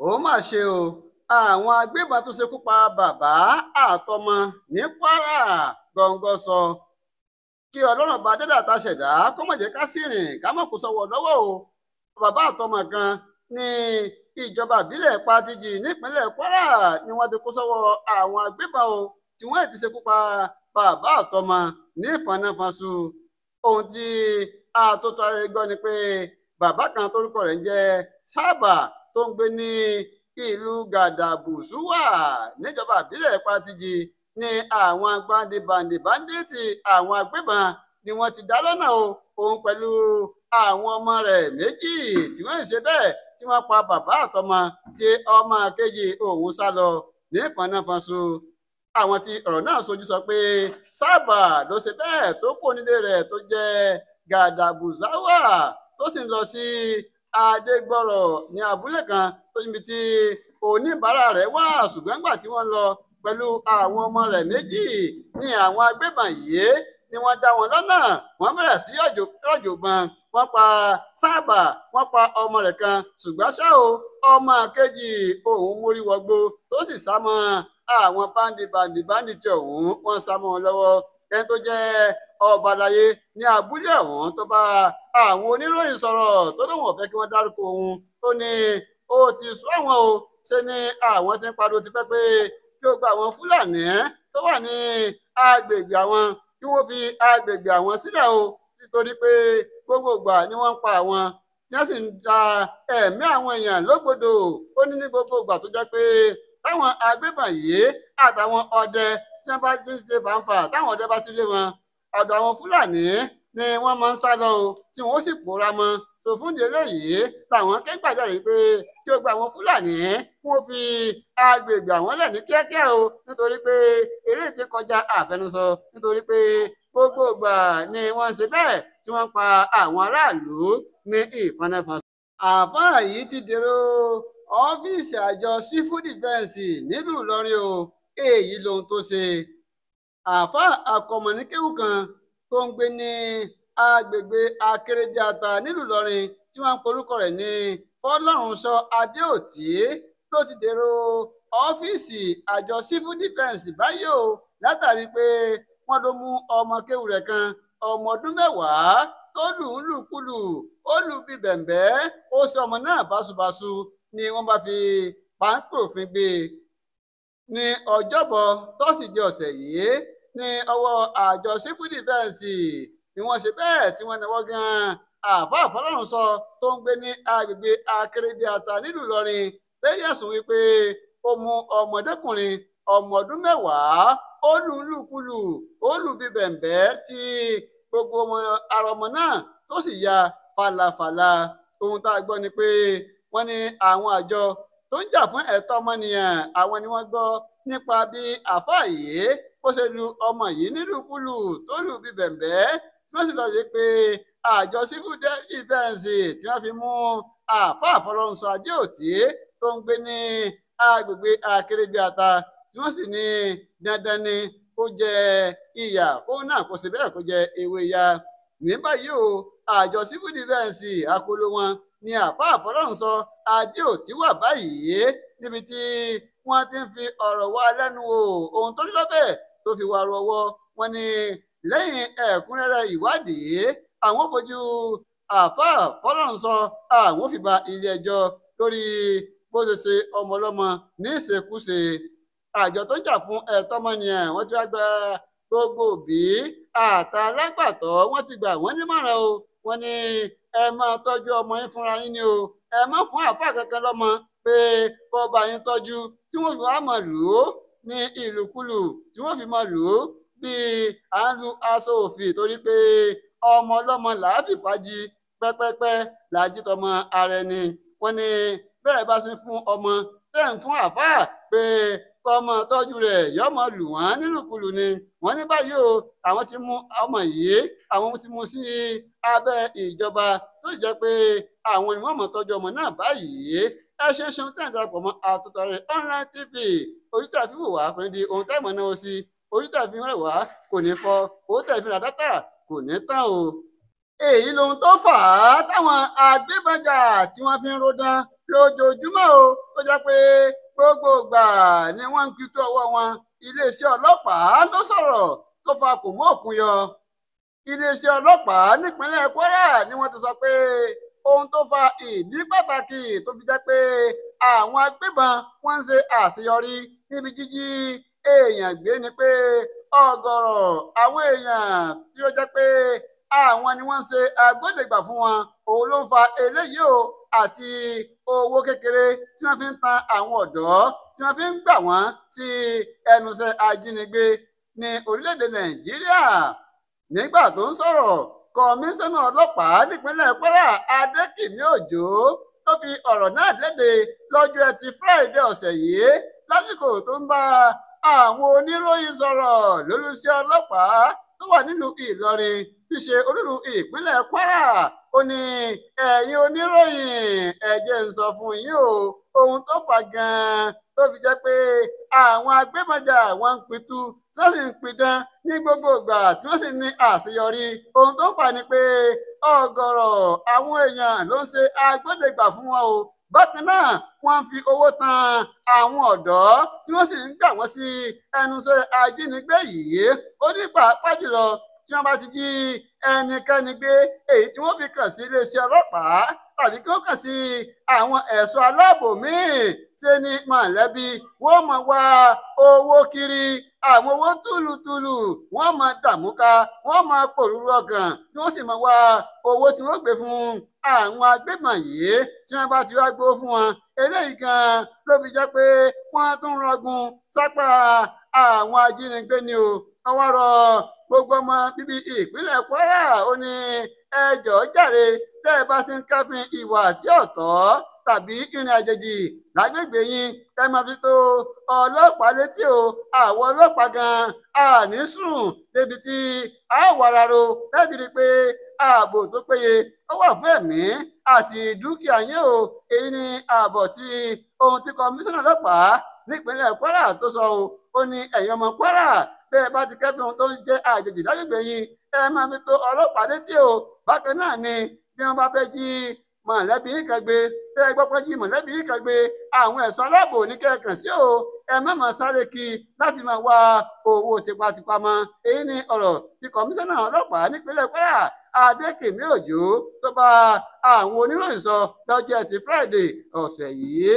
Ó mà ṣe o, àwọn agbébọn tó ṣekú pa bàbá àtọmọ ní Kwara gbọ̀ngàn sọ kí Ọlọ́run bá dẹ́dà ta ṣẹ̀dá kó má jẹ́ ká sì rìn ká má kó sọ́wọ́ lọ́wọ́ o. Bàbá àtọmọ kan ní ìjọba ìbílẹ̀ Patigi nípínlẹ̀ Kwara ni wọ́n ti kó sọ́wọ́ àwọn agbébọn o, tí wọ́n ti ṣekú pa bàbá àtọmọ ní ìfọnáfọnṣu. Ohun tí àtòtò ara rẹ̀ gbọ́ ni pé bàbá kan tórúkọ rẹ̀ ń jẹ́ Sábà tó ń gbé ní ìlú Gàdàbùsúwà níjọba ìbílẹ̀ Patigi ní àwọn gbandibandibandíìtì àwọn agbébọn ni wọ́n ti dá lọ́nà o, òun pẹ̀lú àwọn ọmọ rẹ̀ méjì tí wọ́n ń ṣe bẹ́ẹ̀ tí wọ́n pa bàbá àtọmọ tí ọmọ kejì òun sá lọ ní ìfọnáfọnṣu. Àwọn tí ọ̀rọ̀ náà sojú sọ pé Sábà ló ṣe bẹ́ẹ̀ tó kó nílé rẹ̀ tó jẹ́ Gàdàbùsáwà tó sì ń lọ sí Adégbọ̀rọ̀ ní abúlé kan tó níbi tí oníbàárà rẹ̀ wà, ṣùgbọ́n nígbà tí wọ́n lọ pẹ̀lú àwọn ọmọ rẹ̀ méjì ní àwọn agbébọn yìí ni wọ́n dá wọn lọ́nà, wọ́n bẹ̀rẹ̀ sí rọ̀jò bọn, wọ́n pa Sábà, wọ́n pa ọmọ rẹ̀ kan, ṣùgbọ́n ṣá o, ọmọ kejì òun mórí wọgbó tó sì sá mọ́ àwọn báńdì ọ̀hún, wọ́n sá mọ́ wọn lọ́wọ́. Ẹni tó jẹ́ ọba àlàyé ní abúlé ọ̀hún tó bá àwọn oníròyìn sọ̀rọ̀ tó lóun ò fẹ́ kí wọ́n dárúkọ òun, ó ní ó ti sún àwọn o, ṣe ni àwọn ti ń pariwo tipẹ́ pé kí ó gba àwọn Fúlàní tó wà ní agbègbè àwọn kí wọ́n fi agbègbè àwọn sílẹ̀ o, nítorí pé gbogbo ìgbà ni wọ́n ń pa àwọn tí wọ́n sì ń da ẹ̀mí àwọn èèyàn lógbòdò. Ó ní ní gbogbo ìgbà tó jẹ́ pé táwọn agbébọn yìí àtàwọn ọdẹ tí wọ́n bá tún ṣe fàǹfà, táwọn ọdẹ bá ti lé wọn, ọ̀dọ̀ àwọn Fúlàní ni wọ́n máa ń sá lọ o, tí wọ́n sì pòórá mọ́. Tó fún ìdí eléyìí làwọn ké gbàjarè pé kí ó gba àwọn Fúlàní kí wọ́n fi agbègbè àwọn lẹ̀ ní kíákíá o, nítorí pé eré ti kọjá àfẹnusọ, nítorí pé gbogbo ìgbà ni wọ́n ń ṣe bẹ́ẹ̀ tí wọ́n pa àwọn aráàlú ní ìfọnáfọnṣu. Àfáà yìí ti dèrò ọ́fíìsì àjọ Civil Defence nílùú Ìlọrin o, èyí lohun tó ṣe. Àfáà akọmọ̀nìkéwù kan tó ń gbé ní agbègbè Akérèbíàtà nílùú Ìlọrin tí wọ́n ń porúkọ rẹ̀ ní Fọlọ́runṣọ Adéòtí ló ti dèrò ọ́fíìsì àjọ Civil Defence báyìí o, látàrí pé wọ́n ló mú ọmọ kéwù rẹ̀ kan ọmọ ọdún 10 tó lù ú lùkulù, ó lù bí bẹ̀m̀bẹ́, ó sọ ọmọ náà báṣubàṣu ni wọ́n bá fi páńpẹ́ òfin gbé e. Ní Ọjọ́bọ̀ tọ́sídẹ̀ẹ́ ọ̀sẹ̀ yìí ní ọwọ́ àjọ Civil Defence ni wọ́n ṣe bẹ́ẹ̀ tí wọ́n náwó gan-an àáfàá Fọlọ́runṣọ tó ń gbé ní agbègbè Akérèbíàtà nílùú Ìlọrin lórí ẹ̀sùn wípé ó mú ọmọdékùnrin ọmọ ọdún 10 ó lù ú lùkulù, ó lù bí bẹ̀m̀bẹ́ tí gbogbo ara ọmọ náà tó sì ya falafala. Ohun tá a gbọ́ ni pé wọ́n ní àwọn àjọ tó ń jà fún ẹ̀tọ́ ọmọnìyàn àwọn ni wọ́n gbọ́ nípa bí àáfàá yìí ó ṣe lu ọmọ yìí nílùkulù tó lù bí bẹ̀m̀bẹ́, tí wọ́n sì lọ rí pé àjọ Civil Defence tí wọ́n fi mú àáfàá Fọlọ́runṣọ Adéòtí tó ń gbé ní agbègbè Akérèbíàtà, tí wọ́n sì ní dandan ni kó jẹ ìyà, kó náà kó ṣe bẹ́ẹ̀ kó jẹ ewé ya. Ní báyìí o, àjọ Civil Defence akolo wọn ni àáfàá Fọlọ́runṣọ Adéòtí wà báyìí níbi tí wọ́n ti ń fi ọ̀rọ̀ wá lẹ́nu wò ohun tó ní lọ́bẹ̀ tó fi wá rọwọ́ wọn ni lẹ́yìn ẹ̀kúnrẹ́rẹ́ ìwádìí àwọn fojú àáfàá Fọlọ́runṣọ àwọn fi ba ilé ẹjọ́ lórí bó ṣe ṣe ọmọ ọlọ́mọ ní ìṣekúṣe. Àjọ tó ń jà fún ẹ̀tọ́ ọmọnìyàn wọ́n ti wá gba gbogbo òbí àtàlágbàtọ́, wọ́n ti gbà wọ́n nímọ̀ràn o, wọ́n ní ẹ máa tọ́jú ọmọ yín fúnra yín ni o, ẹ má fún àáfàá kankan lọ́mọ pé kó bá yín tọ́jú, tí wọ́n fi wá máa lù ú ní ìlùkulù, tí wọ́n fi máa lù ú bíi à ń lu aṣọ òfì, torí pé ọmọ ọlọ́mọ làá fìpá jí pẹ́pẹ́pẹ́ làá jí tọmọ ara ẹni. Wọ́n ní bẹ́ẹ̀ bá sì fún ọmọ tẹ́ ń fún àáfàá pé kọ́mọ tọ́jú rẹ̀ yọ́mọ lù wọ́n nílùkulù ni. Wọ́n ní báyìí o, àwọn ti mú ọmọ yìí, àwọn ti mú sí abẹ́ ìjọba tó sì jẹ́ pé àwọn ni wọ́n mọ̀ tọ́jú ọmọ náà báyìí. Ẹ ṣe ṣeun tẹ́ ń darapọ̀ mọ́ Àtòtọ̀rẹ́ Online TV. Ojú tẹ̀ fi wò wá kò ní di ohun tẹ́ mọ̀ náà sí, ojú tẹ̀ fi rẹ̀ wá kò ní fọ́, owó tẹ̀ fi ra dátà kò ní tán o. Èyí lohun tó fà á táwọn agbébọn jà tí wọ́n fi ń ródán Lójoojúmọ́ o, tó jẹ́ pé gbogbo ìgbà ni wọ́n ń pitú ọwọ́ wọn. Iléeṣẹ́ ọlọ́pàá ló sọ̀rọ̀ tó fa kò mú òkun yọ. Iléeṣẹ́ ọlọ́pàá nípínlẹ̀ Kwara ni wọ́n ti sọ pé ohun tó fa ìdí pàtàkì tó fi jẹ́ pé àwọn agbébọn wọ́n ń ṣe àṣeyọrí níbi jíjí èèyàn gbé ni pé ọ̀gọ̀rọ̀ àwọn èèyàn tí ó jẹ́ pé àwọn ni wọ́n ń ṣe agbódegbà fún wọn, òun ló ń fa eléyìí o, àti owó kékeré tí wọ́n fi ń tan àwọn ọ̀dọ́ tí wọ́n fi ń gbà wọ́n sí ẹnuṣẹ́ ajínigbé ní orílẹ̀-èdè Nàìjíríà. Nígbà tó ń sọ̀rọ̀, kọmíṣánná ọlọ́pàá nípínlẹ̀ Kwara Adékìmí Òjó ló fi ọ̀rọ̀ náà léde lọ́jọ́ Ẹtì Friday ọ̀sẹ̀ yìí lásìkò tó ń bá àwọn oníròyìn sọ̀rọ̀ lólùṣẹ́ ọlọ́pàá tó wà nílùú Ìlọrin tí ṣe olúlu ìpínlẹ̀ Kwara. Ó ní ẹ̀yin oníròyìn, ẹ jẹ́ ń sọ fún yín o, ohun tó fà gan-an tó fi jẹ́ pé àwọn agbébọnjà wọn ń pitú tí wọ́n sì ń pidán ní gbogbo ìgbà tí wọ́n sì ní àṣeyọrí, ohun tó fà ni pé ọ̀gọ̀rọ̀ àwọn èèyàn ló ń ṣe agbódegbà fún wọn o. Bákan náà wọ́n ń fi owó tan àwọn ọ̀dọ́ tí wọ́n sì ń gbà wọ́n sí ẹnuṣẹ́ ajínigbé yìí. Ó ní pàápàá jùlọ tí wọ́n bá ti jí ẹnikẹ́ni gbé, èyí tí wọ́n fi kàn sí iléeṣẹ́ ọlọ́pàá tàbí kí wọ́n kàn sí àwọn ẹ̀ṣọ́ aláàbò míì ṣe ni mọ̀lẹ́bí wọ́n máa wá owó kiri, àwọn owó túlùtúlù wọ́n máa dààmú ká, wọ́n máa pòrúurú ọkàn tí wọ́n sì máa wá owó tí wọ́n gbé fún àwọn agbébọn yìí tí wọ́n bá ti wá gbówó fún wọn. Eléyìí gan ló fi jẹ́ pé wọ́n tún rọgùn sápá àwọn ajínigbé ni o. Ọwọ́ rọ gbogbo ọmọ bíbí ìpínlẹ̀ Kwara, ó ní ẹ jọ̀ọ́ jàre, tẹ́ ẹ bá ti ń kẹ́fìn ìwà tí ò tọ́ tàbí ìrìn àjèjì lágbègbè yín, ẹ máa fi tó ọlọ́pàá létí o. Àwọn ọlọ́pàá gan àní sùn débi tí a wà rárá láti rí i pé ààbò tó péye ó wà fún ẹ̀mí àti dúkìá yín o. Èyí ni ààbọ̀ tí ohun tí kọmíṣánná ọlọ́pàá nípínlẹ̀ Kwara tó sọ o. Ó ní ẹ̀yin ọmọ Kwara, bẹ́ẹ̀ bá ti kẹ́fìn ohun tó ń jẹ́ àjèjì lágbègbè yín, ẹ máa fi tó ọlọ́pàá létí o. Bákan náà ni bí wọ́n bá fẹ́ jí mọ̀lẹ́bí kan gbé, tẹ́ ẹ gbọ́ pé jí mọ̀lẹ́bí kan gbé, àwọn ẹ̀ṣọ́ aláàbò ní kẹ́ẹ̀kan sí o. Ẹ má máa sáré kí láti máa wá owó tipátipá mọ́. Èyí ni ọ̀rọ̀ tí kọmíṣánná ọlọ́pàá nípínlẹ̀ Kwara Adékìmí Òjó tó bá àwọn oníròyìn sọ lọ́jọ́ Ẹtì Friday ọ̀sẹ̀ yìí.